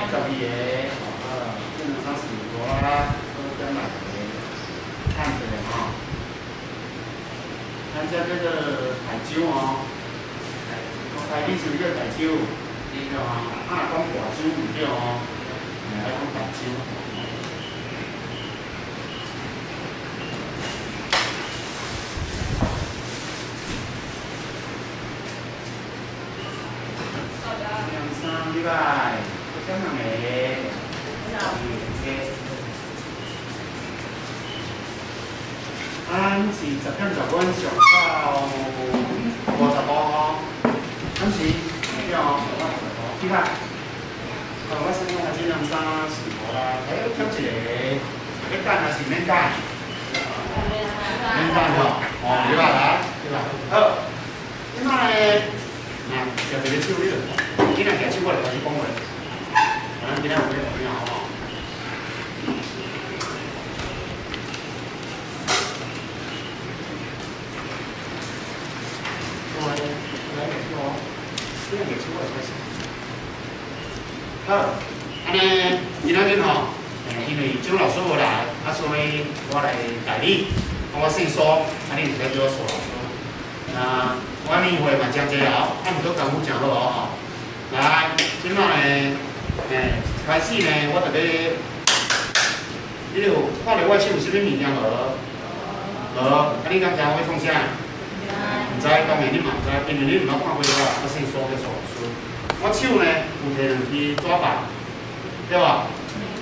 12个，這兩三四五啊，閣減六個，看一下吼。咱這叫做台酒哦，台語是毋是叫台酒？對啊，啊若講大酒毋對哦，愛講台酒。兩三禮拜，閣減兩個，2個。咱是10點10分上到55吼，咱是對哦，55，起來。哦，我先講下這兩三四五啦，哎，欠一個，欲等還是免等？免等吼，哦，入來來，入來，好。這擺呢，那舉一個手你就，你若舉手，我就開始講話。咱今仔有咧學啥吼？來舉手哦，你若舉手，我就開始。好，按呢，今仔日吼，因為張老師無來，啊，所以我來代理。我姓蘇，啊，恁就叫我蘇老師。啊，我年歲嘛誠濟哦，啊，毋過功夫誠好哦吼。來，這擺呢，開始呢，我特別，你有看著我手有啥物物件無？無，啊，你敢知我欲創啥？毋知，當然你嘛毋知，因為你毋捌看過我，我姓蘇，叫蘇老師。我手呢有提兩支紙牌，對無？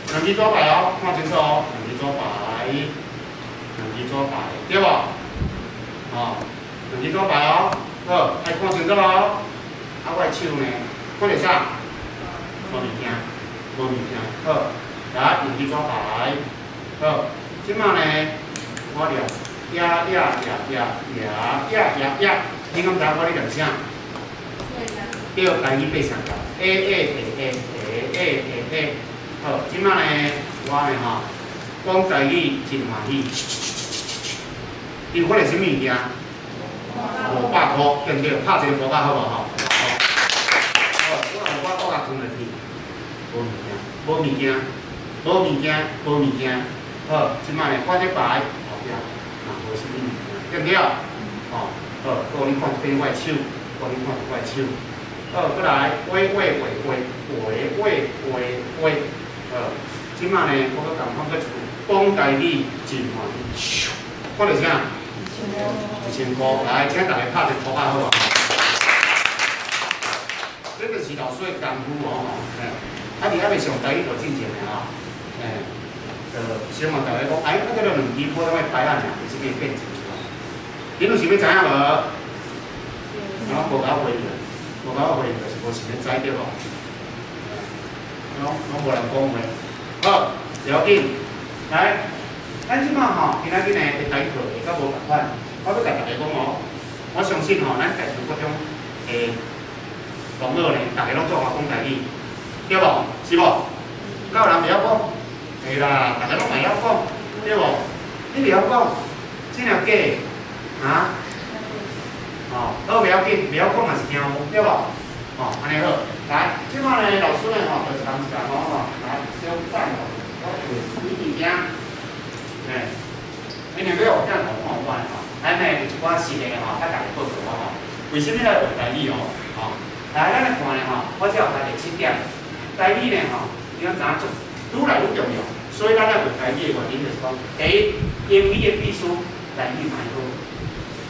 兩支紙牌哦，看清楚哦，兩支紙牌，兩支紙牌，對無？哦，兩支紙牌哦，好，愛看清楚哦。啊，我的手呢，看著啥？無物件，無物件，好，來，兩支紙牌，好，這擺呢，我念呀呀呀呀呀呀呀呀，你敢知我咧念啥？對，台語八聲調，A A A A A A A A，好，這擺呢，我呢吼，講台語真歡喜。你有看著啥物物件？500箍，對毋對？拍一個鼓仔好無吼？好，我500箍共吞落去，無物件，無物件，無物件，無物件。好，這擺呢，看這牌後壁嘛無啥物物件，對毋對？吼，好，閣你看這邊我的手，閣你看我的手。好，閣來，喂喂喂喂喂喂喂喂，好，這擺呢，我閣共款閣一句，講台語真歡喜，看著啥？1000箍，來，請大家拍一個鼓仔好無？這就是老師的功夫哦，吼，啊，佇還未上台語課進前的吼，就先問大家講，哎，那個兩支普通的牌仔爾，有啥物變奏出來？恁有想欲知影無？攏無共我回應，無共我回應，就是無想欲知對無？攏無人講話。好，不要緊，來，咱這擺吼，今仔日呢，的台語課會較無仝款。我欲共大家講哦，我相信吼，咱台中國中的同學呢，逐个攏做我講台語，對無？是無？哪有人袂曉講？會啦，逐个攏會曉講，對無？你袂曉講，真正假？啊？哦，好，袂要緊，袂曉講嘛是聽有，對無？哦，按呢好。來，這擺呢，老師呢吼，就一人一人哦吼，來，小等哦，我有幾物件，嘿，你若欲學鏡頭看我的吼，咱呢有一寡實例吼，佮大家報告吼。為啥物來學台語哦？吼，來，咱來看咧吼，我這有排第七點，台語呢吼，你敢知影做愈來愈重要，所以咱來學台語的原因就是講，第一，英語的秘書台語嘛愛好。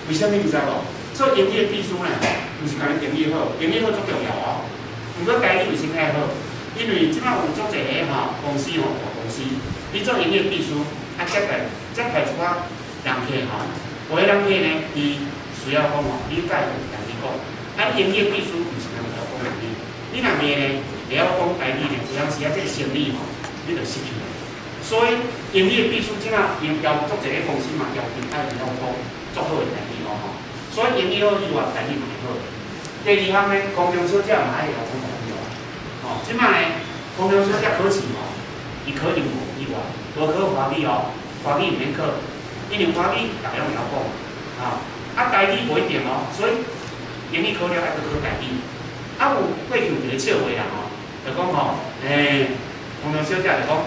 為啥物你知無？做英語的秘書呢，毋是干焦英語好，英語好足重要哦。毋過台語為啥物愛好？因為這擺有足濟个吼公司吼大公司，你做英語的秘書，啊接待一寡人客吼，有的人客呢，伊需要講吼，你愛用台語講。啊，英語的秘書毋是干焦會曉講台語，你若袂呢，會曉講台語呢，有當時啊，這個生意吼，你就失去了。所以英語的秘書這擺因要足濟个公司嘛，要求愛會曉講足好的台語哦吼。所以英語好以外，台語嘛會好。第二項呢，空中小姐嘛愛會曉講台語哦。吼，這擺呢，空中小姐考試吼，伊考英文以外，無考華語哦，華語毋免考，因為華語逐个攏會曉講，啊，啊台語無一定哦，所以英語考了愛閣考台語。啊有過去有一個笑話啦吼，就講吼，空中小姐就講，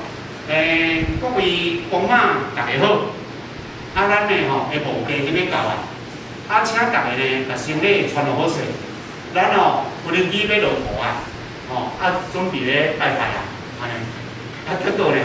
各位公媽大家好，啊，咱呢吼的墓地欲到啊，啊，請大家呢，共行禮穿予好勢，咱哦無人機欲落土啊，吼，啊，準備咧拜拜啊，按呢，啊，結果呢，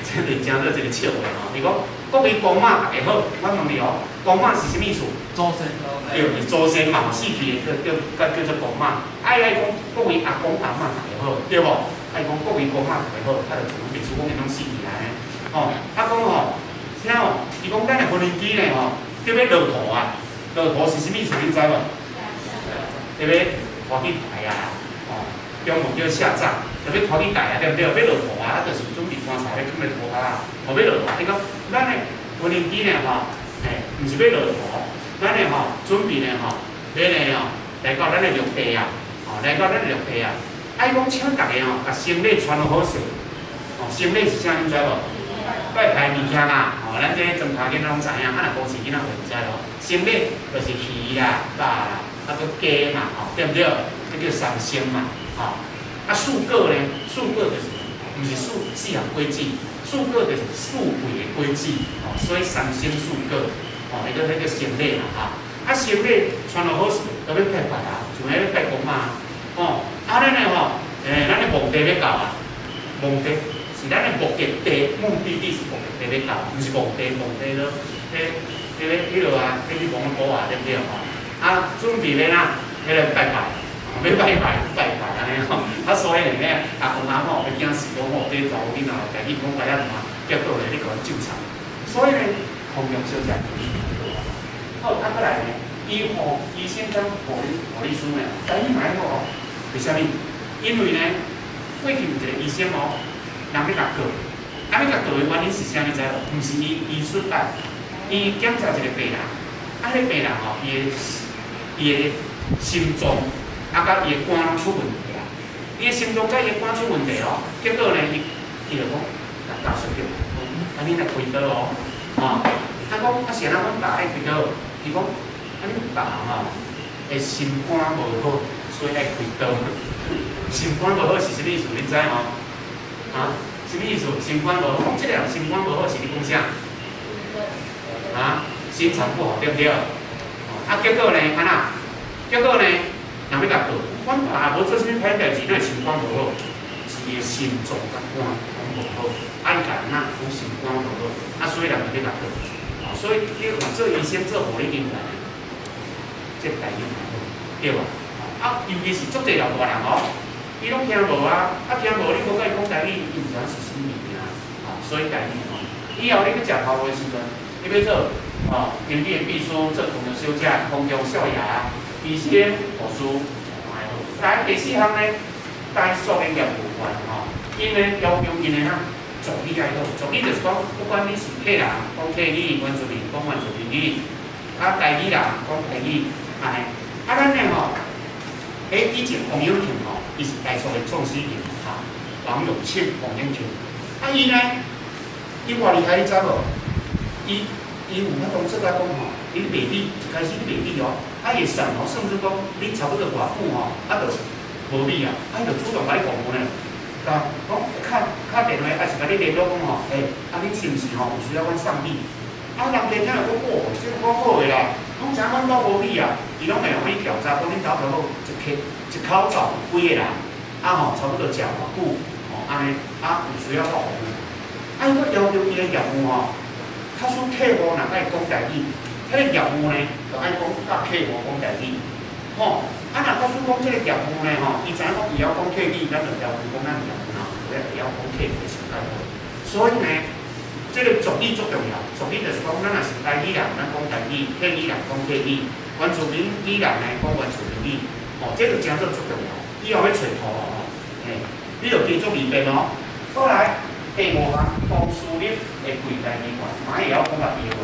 這是成做一個笑話吼，伊講各位公媽大家好，我問你哦，公媽是啥物意思？祖先。對，是祖先嘛，死去的叫叫叫做公媽。愛愛講各位阿公阿嬤大家好，對無？愛講各位公媽大家好，啊，就像袂輸講𪜶攏死去啊呢。吼，啊講吼，聽哦，伊講咱的無人機呢吼，欲落土啊，落土是啥物意思？恁知無？欲拖去台啊，吼，中文叫下葬，欲拖去台啊，對毋對？欲落土啊，啊，就是準備棺材欲囥咧塗跤啊，吼，欲落土。伊講咱的無人機呢吼，毋是欲落土。咱的吼準備呢吼，欲呢吼來到咱的陸地啊，吼來到咱的陸地啊。啊，伊講請大家吼，共行禮穿予好勢，吼行禮是啥？恁知無？拜拜物件啦，吼，咱這莊跤囡仔攏知影，啊若都市囡仔就毋知咯。行禮就是魚啦、肉啦，啊閣雞嘛，吼，對毋對？這叫三牲嘛，吼。啊，四果呢？四果就是毋是四四項果子，四果就是四季的果子，吼，所以三牲四果。吼，彼個彼個行禮嘛，吼，啊行禮穿予好勢，都欲拜拜啊，像彼個拜公媽，吼，啊咱的吼，咱的墓地欲到啊，墓地是咱的目的地，目的地是目的地欲到，毋是墓地，墓地咯，彼彼個彼落啊，彼去墓墓啊，對毋對吼？啊，準備欲哪，欲來拜拜，欲拜拜拜拜按呢吼，啊所以呢，阿公阿嬤欲驚死講吼，這查某囡仔家己講拜啊嘛，結果呢，你共阮糾纏，所以呢，空中小姐。好，啊，閣來呢，醫護醫生跟護理護理師呢，台語嘛愛好哦。為啥物？因為呢，過去有一個醫生哦，人欲共告，啊，欲共告的原因是啥？你知無？毋是伊醫術歹，伊檢查一個病人，啊，彼病人吼，伊的心臟啊，佮伊的肝攏出問題啊，伊的心臟佮伊的肝出問題哦，結果呢，伊伊就講，共家屬叫，講，啊，恁來開刀哦，吼，啊，講啊是按怎阮爸愛開刀？伊講，啊恁爸吼，的心肝無好，所以愛開刀。心肝無好是啥物意思？恁知無？啊？啥物意思？心肝無好，講這個人心肝無好是咧講啥？啊？心腸不好，對毋對？啊，結果呢，按怎？結果呢，人欲共告，阮爸也無做啥物歹代誌，哪會心肝無好？是伊的心臟佮肝攏無好，啊，伊共人哪講心肝無好，啊，所以人就欲共告。所以你看做醫生做護理人員，這台語嘛好，對無？啊，尤其是足濟老大人哦，伊攏聽無啊，啊聽無，你無共伊講台語，伊毋知影是啥物物件，吼，所以台語吼，以後你欲食頭路的時陣，你欲做吼經理的秘書，做空中小姐、空中少爺、醫生、護士，嘛會好。來第四項呢，台塑的業務員吼，𪜶呢要求𪜶的哪？族語愛好，族語就是講，不管你是客人講客語，原住民講原住民語，啊台語人講台語，按呢。啊，咱呢吼，以前王永慶吼，伊是台塑的創始人哈，王永慶，王永慶。啊，伊呢，伊偌厲害，你知無？伊伊有法度做甲講吼，伊賣米，一開始咧賣米哦，啊伊會算吼，算出講你差不多偌久吼，啊就無米啊，啊伊就主動共你服務呢。講敲敲電話，抑是共你聯絡講吼，啊恁是毋是吼有需要阮送米？啊人家聽著講，哦，這個夠好的啦，攏知影阮兜無米啊，伊攏會予你調查，講恁兜頭一客一口罩有幾個人，啊吼，差不多食偌久，吼按呢，啊有需要我服務。啊伊閣要求伊的業務吼，假使客戶若愛講台語，彼個業務呢，就愛講佮客戶講台語，吼。啊，若假使講這個業務呢，吼，伊知影講伊曉講客語，咱就要求講咱業務吼，會曉講客語上較好。所以呢，這個族語足重要，族語就是講，咱若是台語人，咱講台語；客語人講客語；原住民語人呢講原住民語。吼，這個誠做足重要。以後欲揣土吼，你著加做預備哦。過來第五項，公司立的櫃台人員，嘛會曉講家己的話。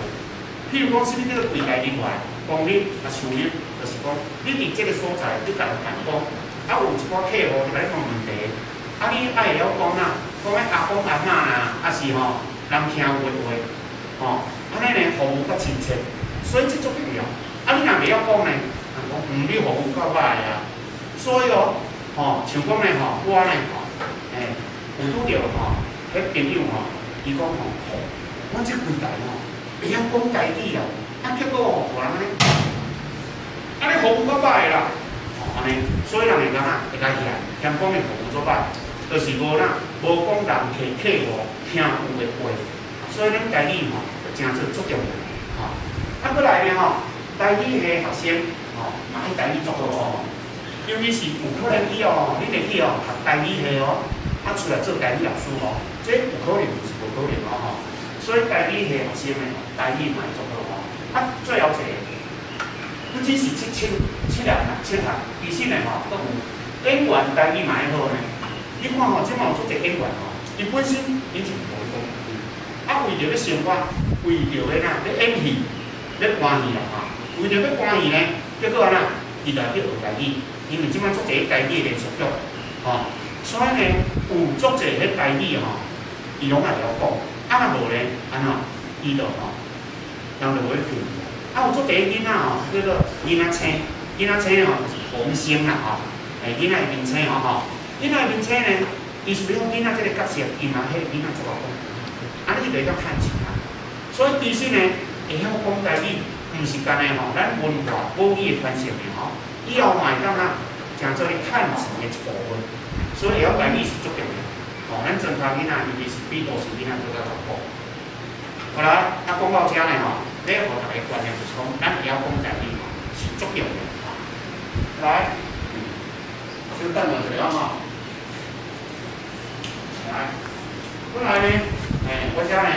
譬如講，啥物叫做櫃台人員？公立啊，私立，就是講，你佇這個所在，你共人辦公，啊有一寡客戶就來問問題，啊你愛會曉講哪？講彼阿公阿嬤啦，抑是吼人聽有的話，吼，按呢呢服務較親切，所以這足重要。啊你若袂曉講呢，人講你服務夠歹啊。所以哦，吼，像講呢吼，我呢吼，欸，有拄著吼，彼朋友吼，伊講吼，吼，阮這規台吼，會曉講台語啦，啊，結果吼，予人按呢，按呢服務較歹啦，吼，按呢，所以人會感覺會較嫌，嫌講的服務足歹，就是無啦，無講人客客戶聽有的話，所以咱台語吼，就誠做足重要，吼。啊，閣來呢吼，台語的學生吼，嘛愛台語足好哦，尤其是有可能以後吼，你會去哦讀台語系哦，啊出來做台語老師哦，這有可能毋是無可能哦吼。所以台語系學生呢，台語嘛會足好吼。啊，最後一個，不只是這七七項啦，七項，其實呢吼，閣有演員台語嘛會好呢。你看吼，這馬有足濟演員吼，伊本身伊是無會講台語，啊為著欲生活，為著欲哪欲演戲，欲搬戲啦吼，為著欲搬戲呢，結果按怎，伊就去學台語，因為這馬足濟台語的連續劇，吼，所以呢，有足濟彼台語吼，伊攏愛會曉講，啊若無呢，按怎，伊就吼，人就無咧聽。啊有足濟囡仔吼，叫做囡仔星，囡仔星吼就是童星啦吼，欸，囡仔明星吼吼，囡仔明星呢，伊是欲講囡仔這個角色，伊嘛彼個囡仔足會講，按呢伊就會當趁錢啊。所以其實呢，會曉講台語，毋是干焦吼，咱文化母語的傳承的吼，以後嘛會當啊，誠做咧趁錢的一部分。所以會曉台語是足重要。吼，咱莊跤囡仔，尤其是比都市囡仔閣較較講。好啦，啊講到遮呢吼，欲予大家觀念就是講，咱會曉講台語吼是足重要的吼。來，小等我一下吼。來，過來呢，欸，我遮呢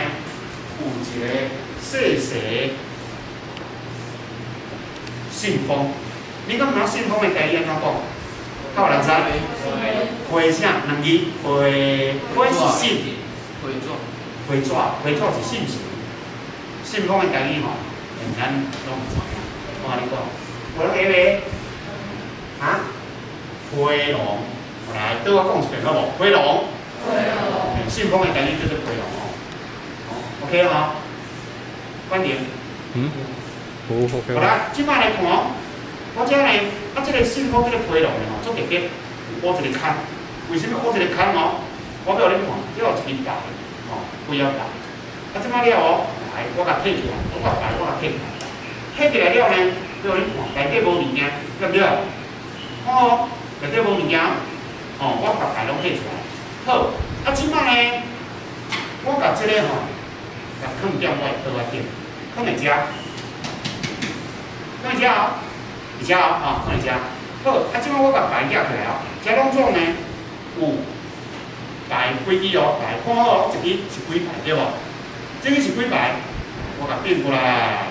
有一個細細信封，你感覺信封的台語按怎講？敢有人知？批啥？兩字？批，批是信。批紙。批紙，批紙是信詞。信封的台語吼，咱攏毋知影。我共你講，有人會袂？啊？批籠，來，綴我講一遍好無？批籠。批籠。信封的台語叫做批籠哦。OK 吼，關聯。嗯。好，OK。好啦，這擺來看哦，我這呢，啊，這個信封這個批籠呢吼，足特別，有烏一個空。為啥物烏一個空哦？我欲予恁看，這有一支牌，吼，幾仔牌。啊，這擺了哦，來，我共提起來，我共牌我共提起來。提起來了呢，欲予恁看，內底無物件，對毋對？哦，內底無物件，吼，我共牌攏提出來。好，啊，這擺呢，我共這個吼，共囥佇我的桌仔頂，囥佇遮，囥佇遮哦，佇遮哦，吼，囥佇遮。好，啊，這擺我共牌舉起來哦，遮攏總呢有牌幾支哦，來看好哦，一支是幾牌對無？這支是幾牌？我共變過來。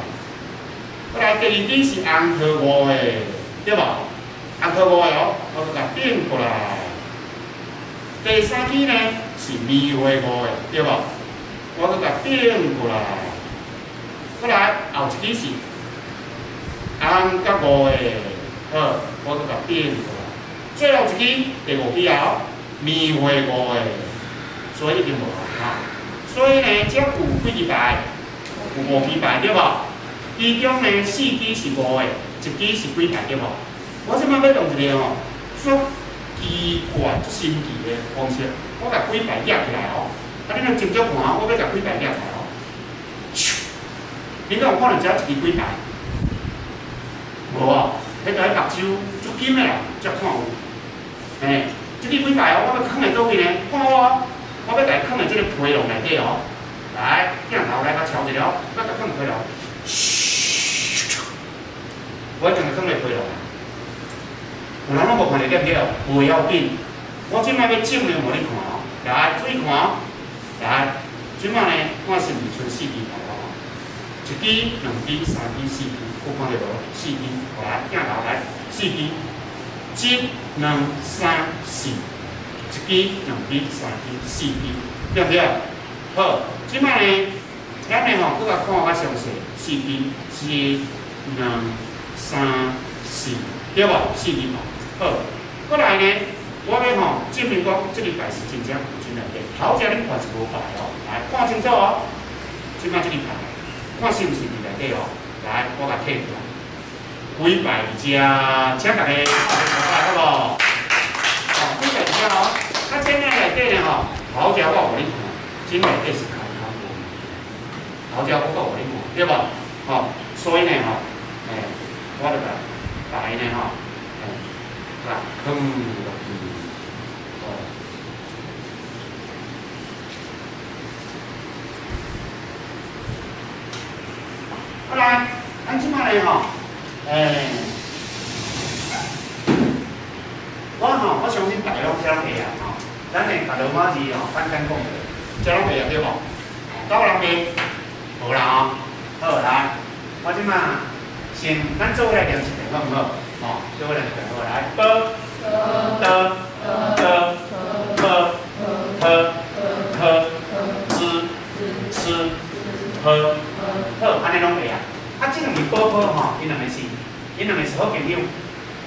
過來第二支是紅桃五的，對無？紅桃五的哦，我閣共變過來。第三支呢是棉花五的，對無？我閣共變過來。過來後一支是紅佮五的，好，我閣共變過來。最後一支第五支啊，棉花五的，所以已經無啊。所以呢，這有幾支牌？有五支牌對無？其中呢四支是五的，一支是幾牌對無？我這擺欲用一個吼，足奇怪、足神奇的方式，我共幾牌舉起來哦。啊，恁來斟酌看哦，我欲共幾牌舉起來哦。恁敢有看著遮一支幾牌？無哦，彼個彼目睭足金的啦，才看有。嘿，這支幾牌哦，我欲囥佇佗位呢？看好哦，我欲共伊囥佇這個批籠內底哦。來，鏡頭來共敲一下哦，我共囥批籠。我將伊囥佇批籠。有人攏無看著對毋對？無要緊，我這擺欲證明予恁看哦。來，注意看哦。來，這擺呢，看是毋是賰四支牌哦？一支、兩支、三支、四支，有看著無？四支，來，鏡頭來，四支，一、兩、三、四，一支、兩支、三支、四支，對毋對？好，這擺呢，咱呢吼，閣共看較詳細，四支，一、兩、三、四，對無？四支牌。好，過來呢，我欲吼證明講，這个牌是真正有真內底。頭前恁看是無牌哦，來看清楚哦。這擺這支牌，看是毋是佇內底哦？來，我共提出來，幾牌佇遮，請大家拍手好無？哦，幾牌佇遮？了吼，啊，这个內底呢吼，頭家我予你看，真內底是開口無物件，頭家我閣予你看，對無？吼，所以呢吼，我就共白呢吼，來囥落去，哦。好來，咱這擺呢吼，我吼，我相信大家攏這攏會啊吼，咱會共羅馬字吼簡單講者，這攏會啊對無？敢有人袂？無啦吼，好來，我這擺先，咱做伙來念一遍好毋好？吼，做伙來念一遍好來，b、d、d、p、t、k、z、c、h，好，按呢攏會啊。啊，這兩個寶寶吼，𪜶兩個是好朋友。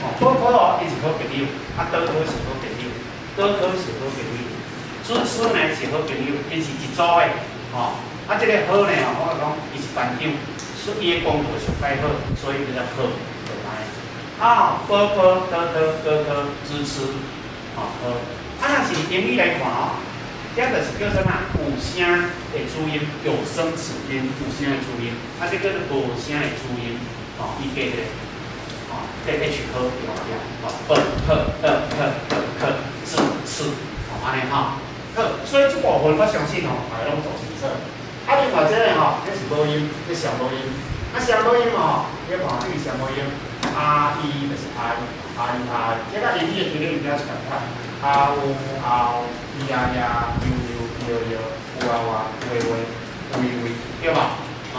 哦，寶寶哦，𪜶是好朋友，啊，刀刀是好朋友，刀刀是好朋友，子孫呢是好朋友，𪜶是一組的，吼。啊，這個好呢吼，我講伊是班長，所以伊的功課上蓋好，所以叫做好，就按呢。啊，寶寶、刀刀、哥哥、子孫，吼好。啊，若是英語來看哦，這就是叫做啥？有聲的主音，有聲子音，有聲的主音。啊，這叫做無聲的主音，吼，伊加一個，吼，這 H 科對無對？吼，b、h、t、k、k、z、c，吼，按呢吼。好，所以這部分我相信吼，大家攏做清楚。啊，另外這個吼，這是母音，這雙母音。啊，雙母音吼，你看這是雙母音，A、I 就是 I，A、I，這個英語的拼音比較共款。啊、U、O、咿呀呀、U、U、U、U、有啊哇、喂喂、喂喂，對無？吼，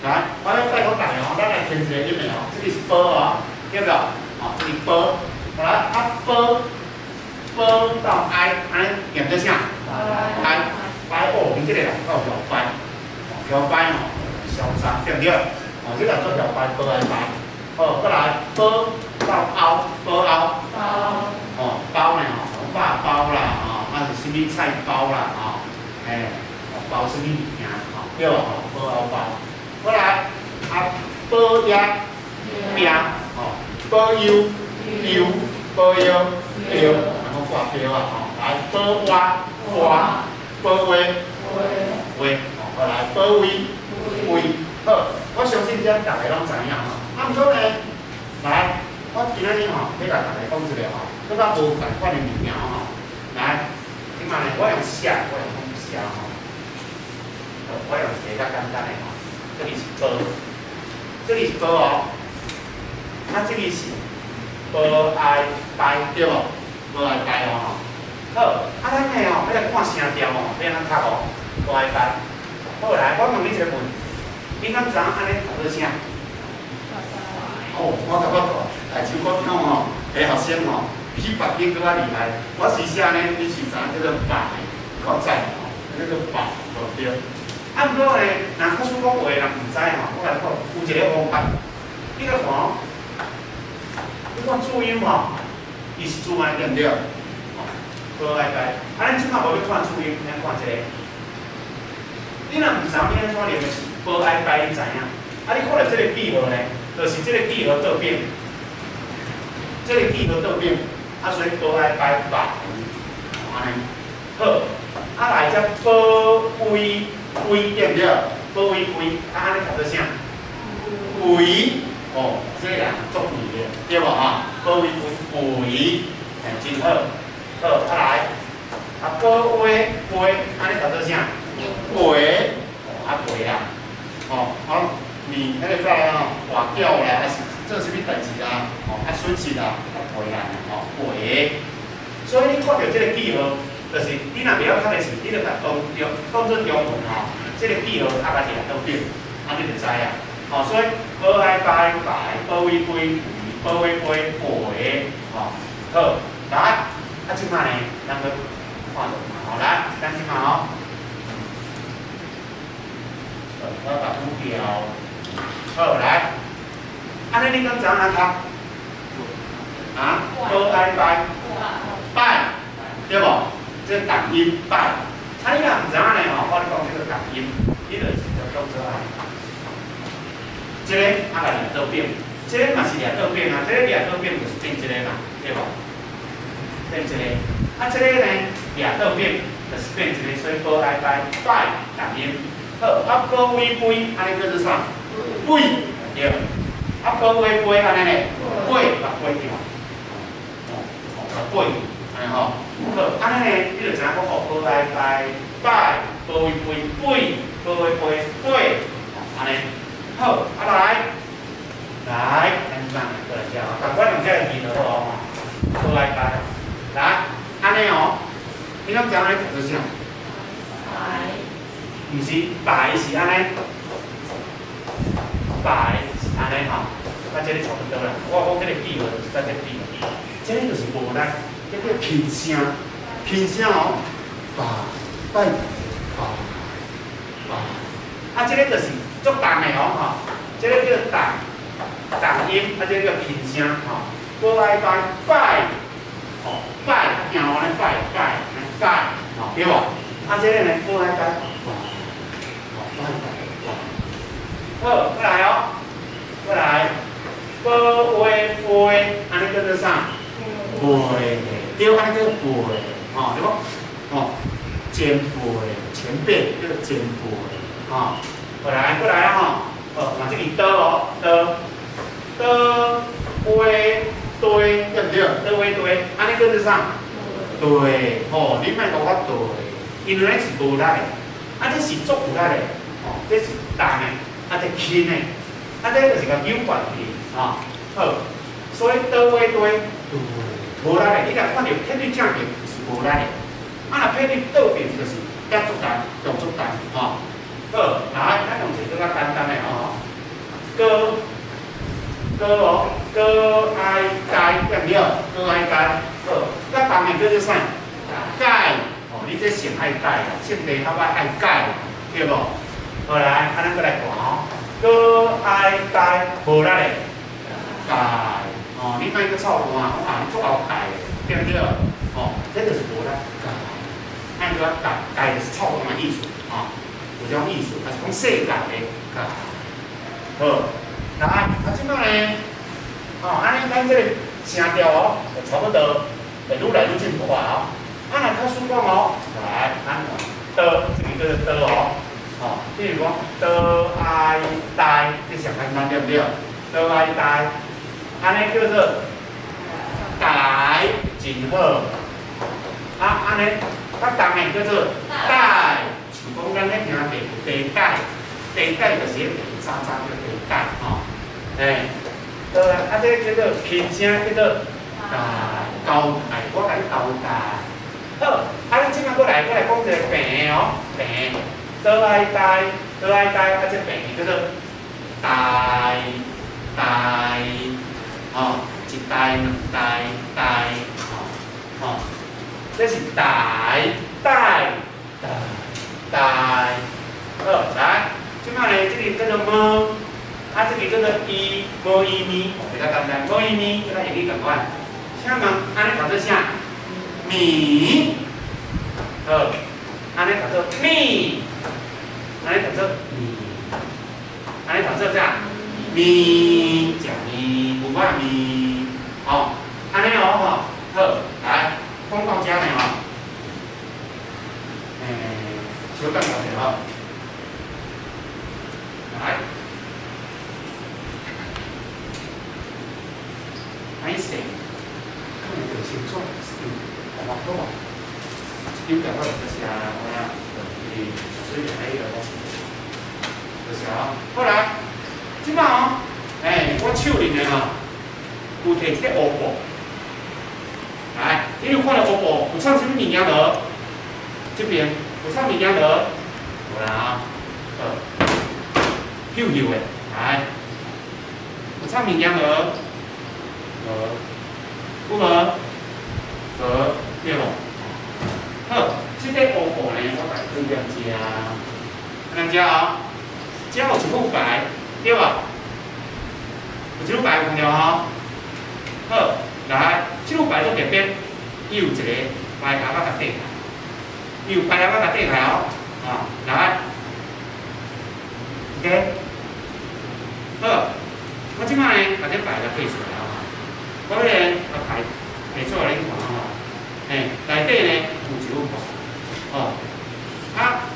來，我咧拜託大家吼，咱來聽一個音的吼，這個是波哦，對不對？吼，這個是波，好來，啊波，波到 I，按呢念做啥？I，擺哦，你這個人夠搖擺，搖擺吼，囂張，對毋對？哦，這個做搖擺，波來擺，好，閣來波到凹，波凹，哦，包呢吼。肉包啦，吼，啊是啥物菜包啦，吼，包啥物物件，吼，對無？吼，包包包。過來，啊，保壓標，吼，保佑佑，保佑佑，然後掛標啊，吼，來保蛙蛙，保話話，吼，過來保位位，好，我相信這大家攏知影吼。啊，毋過呢，來，我今仔日吼，欲共大家講一個吼。閣較無仝款的物件吼，來，這擺呢，我用寫，我用講寫吼，我用一個較簡單的吼，這裡是波，這裡是波哦，啊，這裡是波愛拜對無？波愛拜哦吼，好，啊，咱呢吼，欲來看聲調吼，欲按怎讀哦？波愛拜，好來，我問你一個問題，你敢知影按呢讀做啥？哦，我感覺大洲國中吼，下學生吼。比別間閣較厲害，我是寫呢，你是知影叫做拜，較早吼，叫做拜，無對。啊，毋過呢，若假使講有的人毋知吼，我來講有一個方法，你來看哦，你看注音吼，伊是注音對毋對？吼，無愛拜。啊，咱這擺無欲看注音，咱看這個。你若毋知影按怎念的是無愛拜，你知影？啊，你看著這個記號呢，就是這個記號倒反，這個記號倒反。啊，所以保愛拜拜，按呢好。啊來這保威威對毋對？保威威，啊按呢讀做啥？威哦，這個人足厲的，對無哈？保威威威，真好。好，啊來，啊保威威，按呢讀做啥？威，哦啊威啦，哦啊你彼個啥吼，跋筊啦，還是做啥物代誌啦？吼啊損失啦，啊賠啦，吼賠。所以你看著這個記號，就是你若袂曉讀的時，你就共當中當做中文吼，這個記號壓甲一倒反，按呢就知啊。吼，所以保愛拜拜，保威威，保威威賠，吼好來，啊這擺呢，咱閣看落吼來，咱這擺吼，我共語調，好來。按呢你敢知影按怎讀？啊，保愛拜，拜，對無？這個共音拜。啊，你若毋知影呢吼，我咧講這個共音，你就是就當做按呢。這個啊，共掠倒反，這個嘛是掠倒反啊，這個掠倒反就是變這個嘛，對無？變一個。啊，這個呢，掠倒邊就是變一個，所以寶愛拜拜重音。好，啊寶威杯，按呢叫做啥？杯，對。啊寶威杯按呢咧，杯，共杯掉。哦，哦，共杯，按呢吼。好，按呢咧，你就知影講哦，寶愛拜拜，寶威杯杯，寶威杯杯，按呢。好，啊來，來，咱這過來遮哦，共款用這個字就好哦。寶愛拜，來，按呢哦，你攏知影按呢讀做啥？白。毋是白是按呢，白是按呢吼，啊，這個差不多啦。我講這個記號就是佮這個比，這個就是無力，這叫輕聲，輕聲哦，拜拜拜拜，啊，這個就是足重的哦吼，這個叫重重音，啊，這個叫輕聲吼。寶愛拜拜，吼拜，行路按呢拜拜，按呢拜，吼對無？啊，這個呢，寶愛拜拜，吼拜拜拜。好，過來哦，過來，寶威杯，按呢叫做啥？背，對，按呢叫背，吼對無？吼，前輩，前輩叫做前輩，吼，過來，過來吼，好，嘛這個刀哦，刀，刀威堆，對毋對？刀威堆，按呢叫做啥？對，吼，你莫講我對，因為咱是無力的，啊，這是足有力的，吼，這是重的，啊，這輕的，啊，這就是共扭關係，吼，好，所以刀威堆，對，無力的，你若看著撇對正邊就是無力的，啊，若撇對倒邊就是較足重，動作重，吼，好，來，咱用一個較簡單的吼，高，高哦，高愛該，對毋對？高愛該，好，較重的叫做啥？改，哦，你這姓愛改啦，姓地較歹愛改，對無？好來，啊，咱閣來看哦，高愛該，無力的，改，哦，你莫閣臭汗，講啊，你足𠢕改的，對毋對？哦，這就是無力，改，按怎改？改就是臭汗的意思，吼，有這種意思，還是講世界的改。好，來，啊，這擺呢，哦，按呢咱這個聲調哦，就差不多會愈來愈進步啊哦。啊，若假使講哦，來，咱看刀，這個叫做刀哦，吼，比如講刀愛呆，這上簡單對毋對？刀愛呆，按呢叫做改，真好。啊，按呢較重的叫做帶，像講咱咧聽地有地帶，地帶就是彼地渣渣叫地帶吼。欸，對啊，啊這個叫做輕聲叫做帶，交代，我共你交代。好，啊咱這擺閣來，閣來講一個平的哦，平，刀愛呆，刀愛呆，啊這平叫做呆呆，吼，一呆兩呆呆，吼，吼，這是呆呆呆呆，好，來，這擺呢，這個叫做無，啊這個叫做伊，無伊咪，比較簡單，無伊咪，這個英語仝款。請問，按呢讀做啥？米，好，按呢讀做米，按呢讀做米，按呢讀做啥？米，食麵，有我麵，吼，按呢哦吼，好，來，講到遮呢吼，小等一下吼，來，歹勢，可能就清楚，一張好無？一張電話就是啊，有影，就是水平喺迄个，就是哦。好來，這擺哦，欸，我手裡面吼有提這個烏布，來，你有看著烏布有藏啥物物件無？這邊有藏物件無？無啦啊，好，幼幼的，來，有藏物件無？無，有無？無，對無？好，這個烏布呢，我共你放踮遮，按呢遮哦，遮有一副牌，對無？有一副牌有看著吼？好，來，這副牌足特別，伊有一個牌卡仔共缀起來，伊有牌卡仔共缀起來哦，啊，來，OK，好，我這擺呢，共這牌共缀出來哦，我欲共牌提出來恁看吼。嘿，內底呢有一副牌，哦，啊，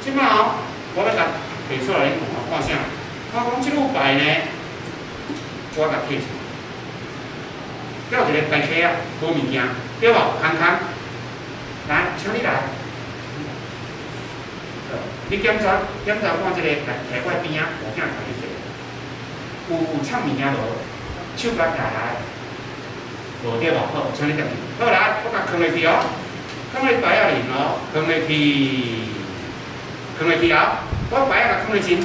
這擺哦，我欲共提出來，你看看啥？我講這副牌呢，我共提出來，叫一個牌客啊，無物件，對無？空空，來，請你來，你檢查檢查看這個來提我邊仔，我囝共你提，有藏物件無？手共舉來，無對無？好，請你入去。好來，我共囥落去哦，囥咧牌仔裡哦，囥落去，囥落去啊！我牌仔共囥落去，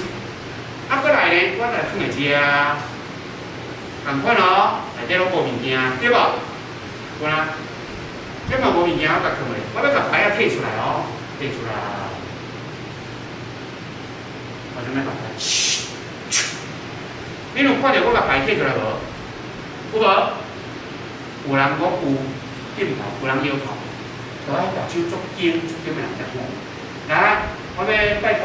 啊，過來呢，我來囥佇遮，仝款哦，內底攏無物件，對無？有啦，這嘛無物件，我共囥落，我欲共牌仔提出來哦，提出來。我準備共牌，噓，你有看著我共牌提出來無？有無？有人講有，點頭；有人搖頭。就愛目睭足緊，足緊的人才看。來，我欲拜託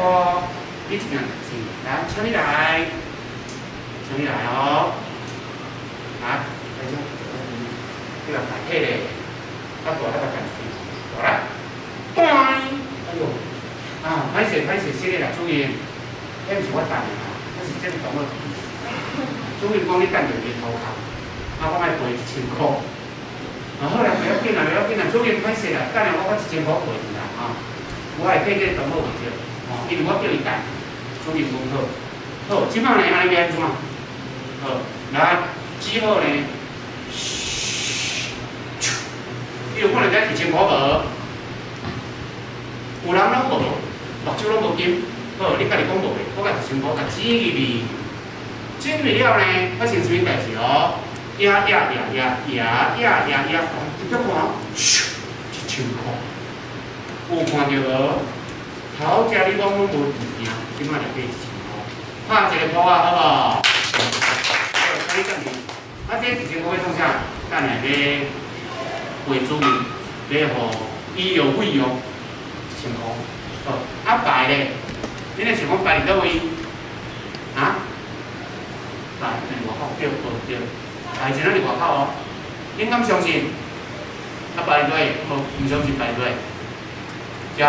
你一件代誌，來，請你來，請你來哦。來，來這，你共牌提咧，啊，大啊，共幹出去，來，斷，哎喲，啊，歹勢歹勢，失禮啦，主任，彼毋是我等的啦，那是這個同學。主任講你等著伊頭殼，啊，我愛賠1000箍。啊，好啦，袂要緊啦，袂要緊啦，主任歹勢啦，等下我1000箍賠你啦，啊，我會替這個同學負責，吼，因為我叫伊等，主任講好，好，這擺呢，按呢欲按怎？好，來，只好呢，噓，你有看著這1000箍無？有人攏無，目睭攏無金，好，你家己講無的，我共1000箍共擠入去，擠入去了呢，發生啥物代誌哦？呀呀呀呀呀呀呀呀！直接看，咻，1000箍，有看著無？頭家你講攏無物件，這擺內底1000箍，拍一個鼓仔好無？好，請你轉去。啊，這1000箍欲創啥？等下欲賠主任，欲予醫藥費用1000箍。好，啊牌咧，你若想講牌佇佗位？啊？牌佇外口，對，無對。牌真正佇外口哦，恁敢相信？啊，牌佇佗位？無，毋相信牌佇佗位？對。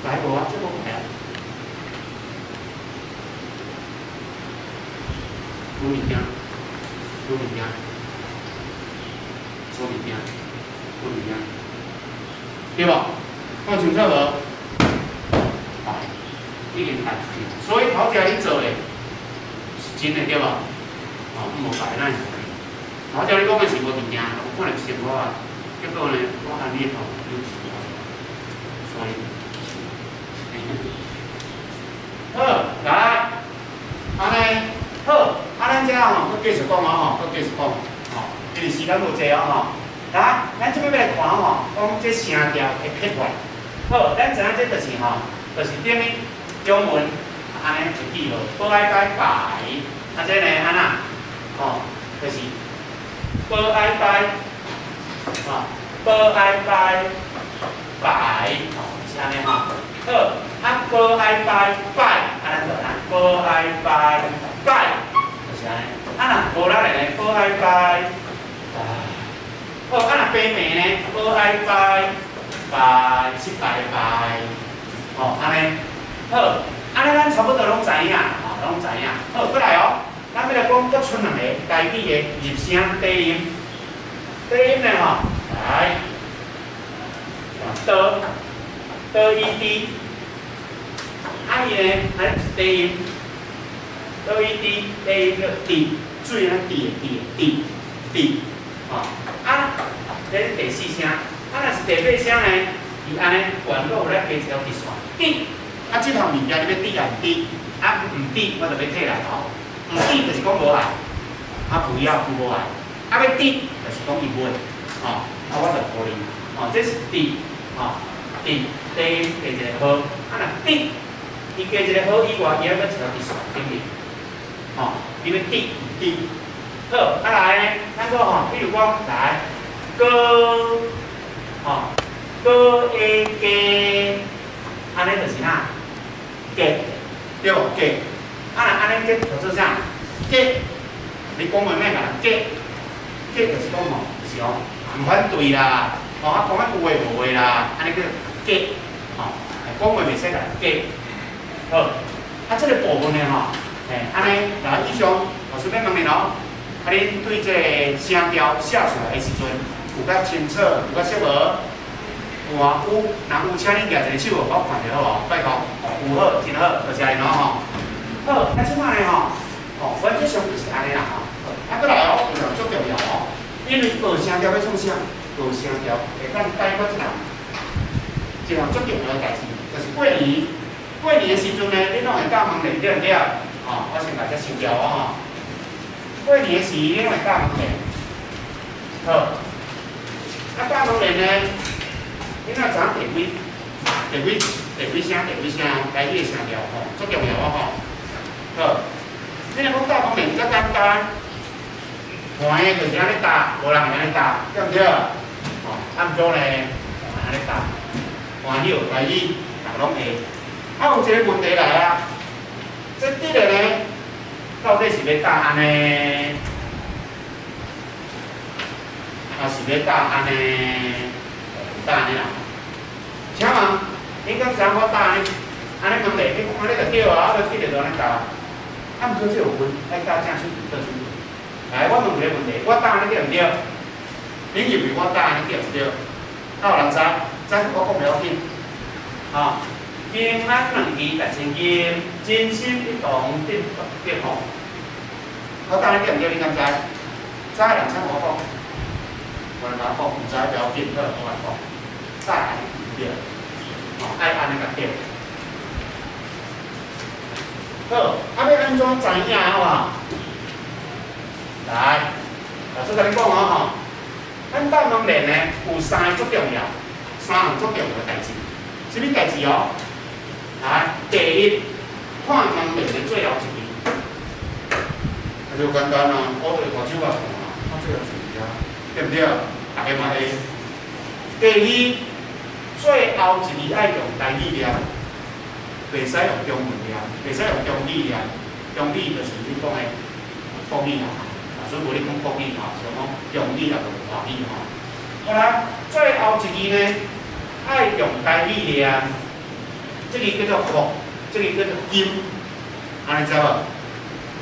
牌無啊，這無牌啊。無物件，無物件，無物件，無物件，對無？看清楚無？牌已經牌出去，所以頭家你做的是真的對無？哦，無牌咱是。頭家你講的是無物件，有可能1000箍啊，結果呢，我按你的頭有1000箍，所以，好，來，按呢，好，啊，咱這吼，閣繼續講哦，吼，閣繼續講，吼，因為時間無濟哦，吼。來，咱這擺欲來看吼，講這聲調的撇法。好，咱知影這就是吼，就是等於中文按呢一記號，寶愛拜拜，啊這呢按怎？吼，就是寶愛拜，吼，寶愛拜拜，吼，是按呢吼。好，啊寶愛拜拜，啊咱就按寶愛拜拜，就是按呢。啊若無力的呢，寶愛拜拜。好，啊若平平呢，寶愛拜拜，失敗的敗，吼，按呢。好，按呢咱差不多攏知影，吼，攏知影。好，閣來哦，咱欲來講閣賰兩個台語的入聲低音。低音呢吼，來，哆哆一低，啊伊呢，按呢是低音，哆一低，低音叫滴，水按呢滴的滴滴滴，吼，啊，這是第四聲，啊若是第八聲呢，伊按呢懸落來加一條直線，滴，啊這項物件你欲滴也毋滴，啊毋滴我就欲退來吼，毋滴就是講無愛，啊不要無愛，啊欲滴就是講伊袂，吼，啊我就予你，吼，這是滴，吼，滴，低音加一個號，啊若滴，伊加一個號以外，伊還閣一條直線頂面，吼，你欲滴毋滴，好，啊來呢，咱閣吼，比如講來，哥，吼，哥 A 加，按呢就是啥？結，對無？結，啊若按呢結叫做啥？結，你講話莫共人結，結就是講吼，就是吼，毋反對啦，吼啊講啊有的無的啦，按呢叫假，吼，講話袂使共假。好，啊這个部分呢吼，嘿，按呢來以上，老師欲問恁哦，啊恁對這个聲調寫出來的時陣，有較清楚，有較熟無？有啊，有，若有請恁舉一个手，予我看著好無？拜託，有好，真好，多謝恁哦吼。好，啊這擺呢吼，哦，原則上就是按呢啦吼。啊，閣來哦，有一項足重要哦，因為學聲調欲創啥？學聲調會當解決這項足重要的代誌，就是過年。過年的時陣呢，恁攏會貼門聯對毋對？吼，我先共這收掉哦吼。過年的時，恁攏會貼門聯。好，啊貼門聯呢，恁若知影第幾、第幾、第幾聲、第幾聲，台語的聲調吼，足重要哦吼。好，你若講貼門聯遮簡單，橫的就是按呢貼，無人會按呢貼，對毋對？吼，啊毋過呢，按呢貼，歡喜台語，逐个攏會。啊，有一个問題來啊，這佇個呢，到底是欲貼按呢，還是欲貼按呢？貼按呢啦？請問，恁敢知影我貼按呢？按呢問題，你講按呢就對啊，啊，佇個就按呢貼。啊，毋過這有分，愛貼正手邊倒手邊。來，我問一个問題，我貼按呢對毋對？恁認為我貼按呢對毋對？敢有人知？知我講袂要緊。啊，平安兩字值千金，真心一同得得福。我貼按呢對毋對？你敢知？知的人請我講。無人共我講，毋知不要緊，好，我來講。貼按呢毋對，哦，愛按呢才對。好，啊，欲按怎知影好無？來，老師共你講哦吼，咱貼門聯呢有三个足重要，三項足重要的代誌。啥物代誌哦？來，第一，看門聯的最後一字，啊，就簡單啊，我就抬手仔看啊，看最後一字啊，對毋對？逐家嘛會。第二，最後一字愛用台語念，袂使用中文念，袂使用中語念。中語就是你講的國語啊，老師無咧講國語吼，是講中語抑無華語吼。好啦，最後一字呢，愛用台語念，這个叫做福，這个叫做金，按呢知無？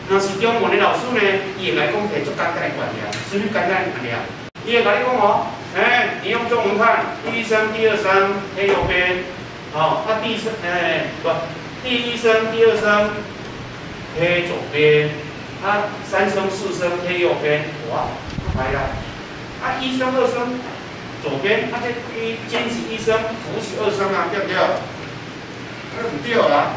若是中文的老師呢，伊會共你講一个足簡單的觀念，啥物簡單的觀念？伊會共你講哦，欸，你用中文看，第一聲、第二聲貼右邊，哦，啊，第一聲，欸，不，第一聲、第二聲貼左邊，啊，三聲、四聲貼右邊，哇，來啦，啊，一聲、二聲左邊，啊，這一金是一聲，福是二聲啊，對毋對？啊，毋對啦。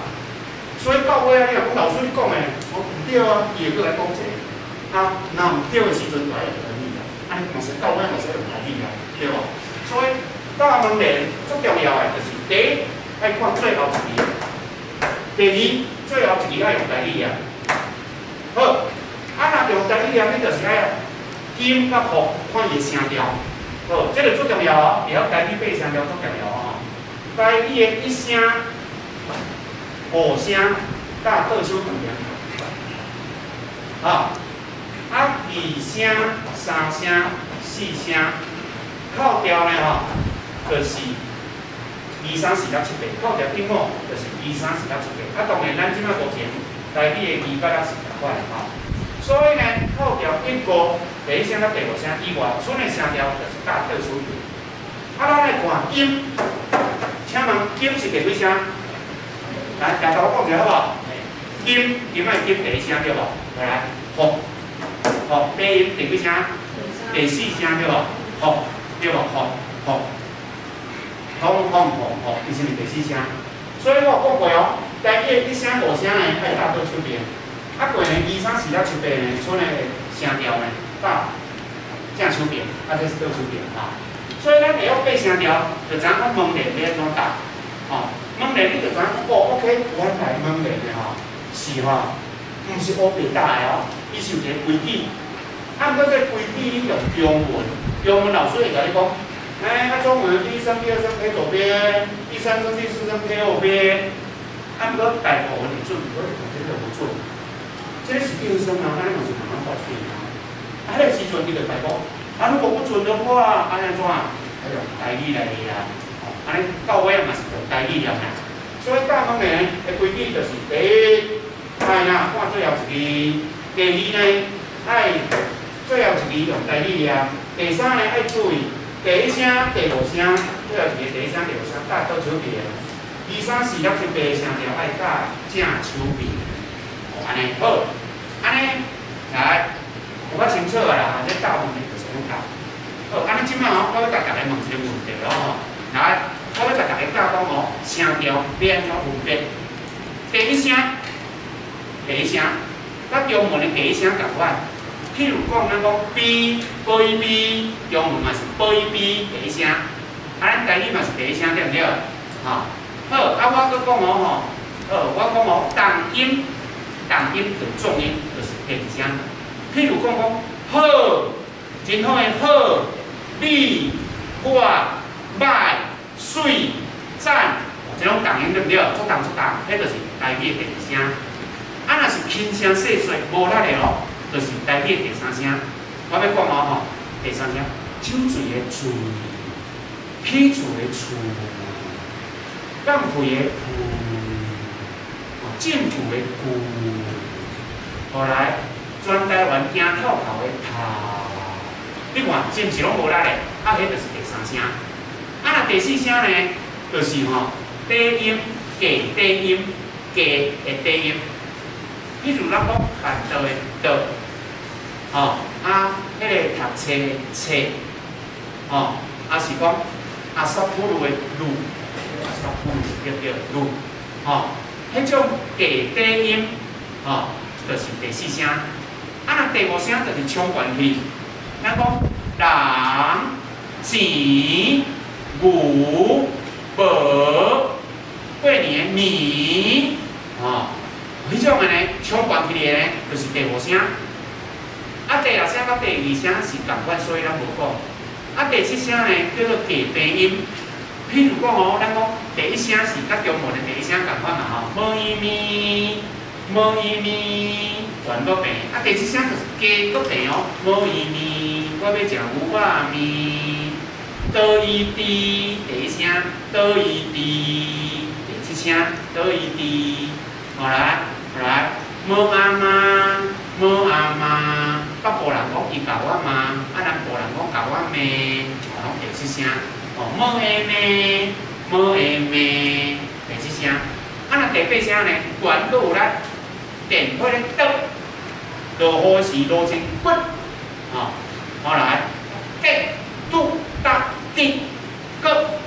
所以到尾啊，你若講老師你講的，無毋對啊，伊會閣來講一个。啊，若毋對的時陣就愛用台語啦，按呢嘛是到尾嘛是用台語啊，對無？所以貼門聯足重要的就是第一愛看最後一字，第二最後一字愛用台語啊。好，啊若用台語啊，你就是愛金佮福看伊的聲調。好，這个足重要哦，會曉台語背聲調足重要哦。台語的一聲、五聲佮倒手兩邊。啊，啊二聲、三聲、四聲，扣掉呢吼，就是二三四六七八，扣掉一五就是二三四六七八。啊，當然咱這擺目前台語的字佮咱是仝款的吼，所以呢，扣掉一五第一聲佮第五聲以外，剩的聲調就是佮倒數字。啊，咱來看金，請問金是第幾聲？來，大家我講一下好無？金，金愛金第一聲對無？來，福，福，第音第幾聲？第四聲對無？福，對無？福，福，通通福福，伊是毋是第四聲？所以我有講過哦，台語的一聲、五聲呢，愛貼倒手邊。啊，過呢二三四六七八呢，剩的聲調呢，貼正手邊，啊，這是倒手邊哈。所以咱會曉背聲調，就知影講門聯欲按怎貼，吼，門聯你就知影講哦，OK，原來門聯的吼是吼，毋是烏白貼的哦，伊是有一个規矩。啊，毋過這个規矩你用中文，中文老師會共你講，欸，啊中文第一聲、第二聲貼左邊，第三聲、第四聲貼右邊。啊，毋過大部分會準，無會這個無準。這個是第二聲啊，按呢嘛是慢慢發出啊。啊，彼个時陣伊就大講，啊，啊，如果不準的話，按怎？愛用台語來念。按呢到尾嘛是用台語念啦。所以教問呢的規矩就是第一，愛若看最後一字；第二呢，愛最後一字用台語念；第三呢，愛注意第一聲、第五聲，最後一字第一聲、第五聲佮倒手邊。二三四六七八聲調愛佮正手邊。按呢好，按呢來有較清楚啊啦，這教問的就是按呢教。好，按呢這擺哦，我欲共大家問一個問題哦吼，來，我欲共大家教講哦，聲調欲按怎分別？第一聲，第一聲，佮中文的第一聲仝款。譬如講，咱講 B B B，中文嘛是 B B 第一聲，啊，咱台語嘛是第一聲，對毋對？吼，好，啊，我閣講哦吼，好，我講哦，重音，重音就重音，就是第二聲。譬如講講好，真好的好，你、我、䆀、媠、讚，這種重音對毋對？足重足重，彼就是台語的第二聲。啊，若是輕聲細細無力的哦，就是台語的第三聲。我欲講哦吼，第三聲，酒醉的醉，起厝的厝，放屁的屁，政府的舊，後來全台灣驚透頭的頭，你看是毋是攏無力的？啊，彼就是第三聲。啊，若第四聲呢，就是吼短音加短音加的短音。譬如咱講辦桌的桌，吼啊，彼个讀冊的冊，吼，啊是講阿薩布魯的魯，阿薩布魯對對魯，吼，彼種加短音，吼，就是第四聲。啊，若第五聲就是衝懸去，咱講人、錢、牛、無、過年的年，吼。彼種的呢，衝懸起來呢，就是第五聲。啊，第六聲佮第二聲是仝款，所以咱無講。啊，第七聲呢，叫做假平音。譬如講哦，咱講第一聲是佮中文的第一聲仝款嘛吼，無伊咪，無伊咪，懸閣平。啊，第七聲就是加閣平哦，無伊咪，我欲食牛肉麵。哆伊滴，第一聲，哆伊滴，第七聲，哆伊滴。好來，好來，無阿媽，無阿媽，北部人講伊共我罵，啊南部人講共我罵，哦，攏第七聲。哦，無下罵，無下罵，第七聲。啊，若第八聲呢，懸閣有力，電火咧倒，落雨時落真骨，吼，好來，滴、拄、搭、滴、閣，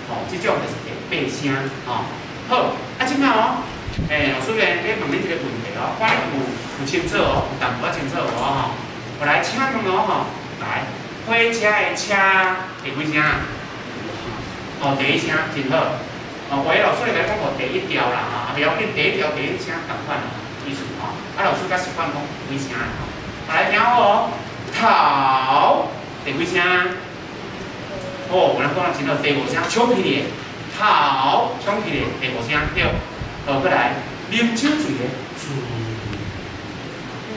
吼，這種就是第八聲，吼。好，啊，這擺哦。欸，老師咧，欲問你一个問題哦，看你有清楚哦，有淡薄仔清楚無吼？我來請問哦吼，來，火車的車第幾聲？哦，第一聲真好。哦，有的老師會共你講哦，第一調啦吼，啊，袂要緊，第一調第一聲仝款意思吼。啊，老師較習慣講幾聲吼。來聽好哦，頭第幾聲？哦，有人講得真好，第五聲衝起來，頭衝起來，第五聲對。好，閣來，啉酒醉的醉，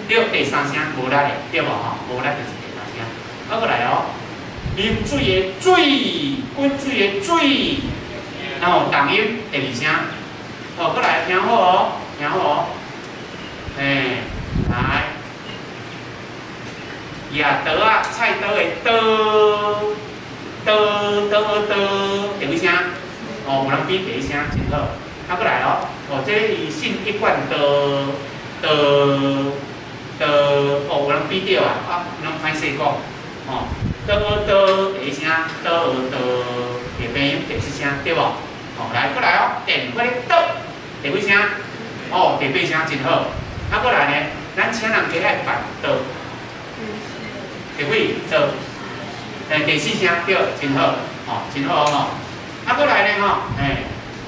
對，第三聲無力的，對無吼？無力就是第三聲。啊，閣來哦，啉水的水，滾水的水，然後重音第二聲。好，閣來聽好哦，聽好哦。欸，來，舉刀仔，菜刀的刀，刀刀刀，第幾聲？哦，有人比第一聲真好。啊，閣來哦，哦，這伊信一貫道，道，道，哦，有人比著啊，啊，攏歹勢講，吼，道道第一聲，道道，下邊音第四聲，對無？哦，來，閣來哦，電火咧倒，第幾聲？哦，第八聲真好。啊，閣來呢，咱請人家愛辦桌，第幾桌？欸，第四聲對，真好，吼，真好吼。啊，閣來呢，吼，欸。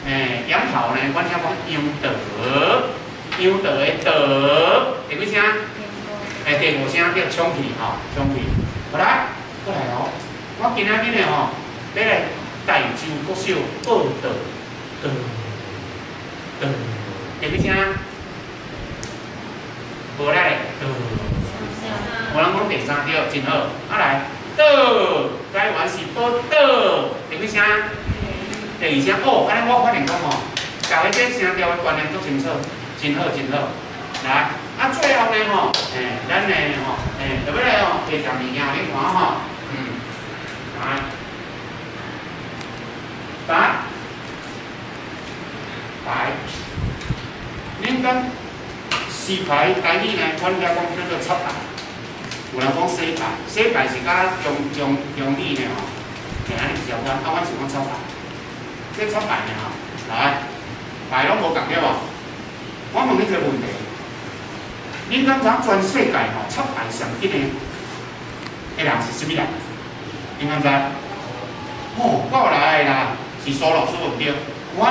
欸，鹽頭呢？阮聽講楊桃，楊桃的桃，第幾聲？欸，第五聲叫衝去吼，衝去。好來，閣來哦。我今仔日呢吼，欲來大洲國小報到，到，到，第幾聲？無力的，到。有人講第三對，真好。啊來，倒，台灣是報倒，第幾聲？第二聲哦，按呢我發現講吼，逐家這聲調的觀念足清楚，真好真好。來，啊最後呢吼，咱呢吼，就欲來吼，提一項物件予恁看吼，來，來，來，恁講洗牌台語呢，阮遐講叫做插牌，有人講洗牌，洗牌是佮中中中語呢吼，按呢相關，啊，阮是講插牌，這插牌呢吼，來，牌攏無仝對無？我問你一個問題。恁敢知影全世界吼插牌上緊的人是啥物人？恁敢知？哦，過來啦，是蘇老師問對。我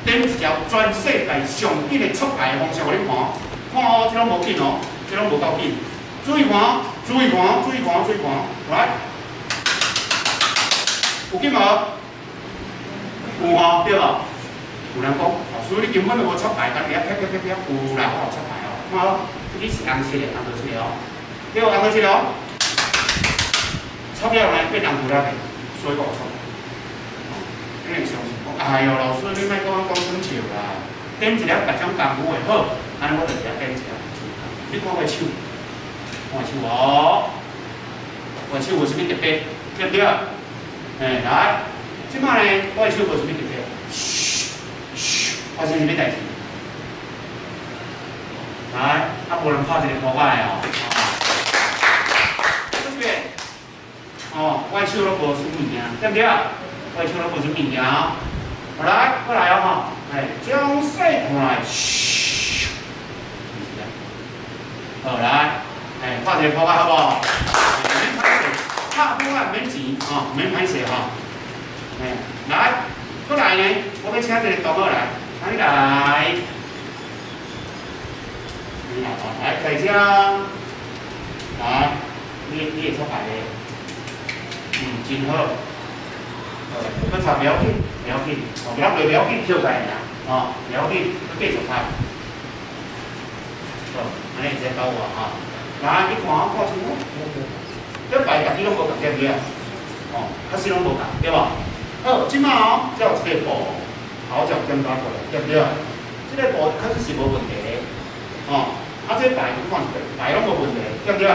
點一條全世界上緊的插牌的方式，予恁看。看哦，這攏無緊哦，這攏無夠緊。注意看，注意看，注意看，注意看，來，有緊無？有吼，對無？有人講，老師你根本就無插牌，干焦啪啪啪啪，有啦，我有插牌哦。看哦。這是紅色的，紅色的哦，對，紅色的哦。插了呢，變紅塗了，所以我有插。你會相信講，哎喲，老師你莫講講耍笑啦。點一粒別種功夫會好，按呢我就直接點一粒。你看我的手，看我的手哦，我的手無啥物特別，對不對？來，這擺呢，我的手無啥物特別。噓噓，發生啥物代誌？來，啊，無人拍一個鼓仔的哦。這邊，哦，我的手攏無啥物件，對不對？我的手攏無啥物件哦。好來，過來哦吼，來，將細看來，噓，好來，拍一個鼓仔好無？免歹勢，拍鼓仔免錢哦，免歹勢吼。來，過來呢，我欲請一個同學來，請你來。來，在這，來，你會插牌的，真好，閣插不要緊，不要緊，哦，不要不要緊，跳開爾，哦，不要緊，閣繼續插，好，按呢會使到我哈，來，你看我看清楚，這牌家己攏無仝對毋對？哦，確實攏無仝，對無？好，這擺哦，這有一個布，好，這有檢查過來，對毋對？這個布確實是無問題的，哦。啊，這牌你看一下，牌攏無問題，對毋對？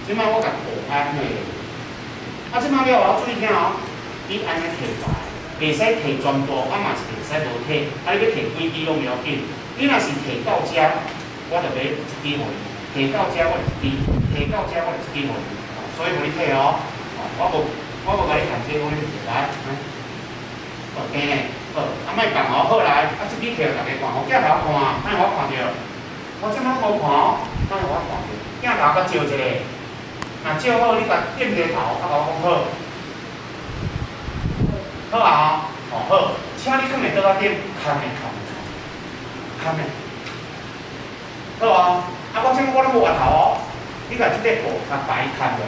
這擺我共布按下，啊，這擺了後注意聽哦，你按呢提牌，袂使提全部，啊嘛是袂使無提，啊你欲提幾支攏無要緊。你若是提到遮，我就買一支予你；提到遮我就一支，提到遮我就一支予你。所以予你提哦，我無共你限制，講你提來，好，聽呢，好，啊莫放哦，好來，啊這支提予大家看，予鏡頭看，莫予我看著。我這擺無看哦，莫予我看著。鏡頭閣照一下，若照好，你共點個頭，啊共我講好，好啊，哦好，請你囥佇桌仔頂，崁的崁的崁的，好啊。啊，我這我攏無越頭哦，你共這塊布共牌崁落，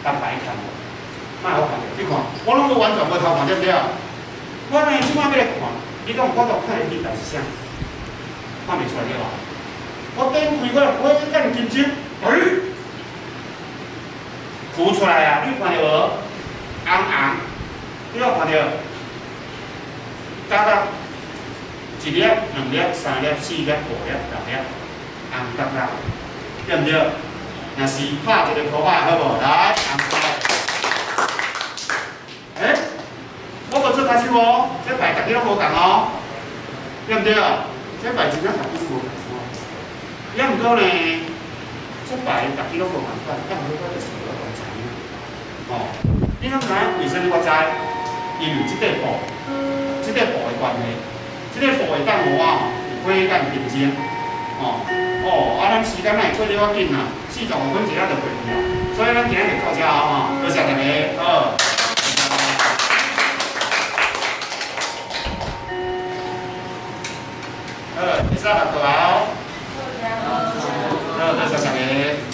共牌崁落，莫予我看著，你看，我攏無完全無頭看，對毋對？我呢這擺欲來看，你講我都看會彼代是啥？看袂出來對無？我點開我火眼金睛，哎，浮出來啊！你有看著無？紅紅，你有看著？加到一粒、兩粒、三粒、四粒、五粒、六粒，紅答答，對毋對？若是拍一個鼓仔好無？來，紅答。欸，我無做跤手哦，這牌家己攏無仝哦，對毋對？這牌真正家己無仝哦。抑毋過呢，這牌家己攏無仝款，抑毋過我就是無法度知影。哦，你敢知影為啥物我知？因為這塊布，這塊布的關係，這塊布會當予我火眼金睛。哦，哦，啊，咱時間若會過了較緊啊，45分一下就過去啊，所以咱今仔就到這哦，多謝大家，好。好，會使合作哦。好，多謝大家。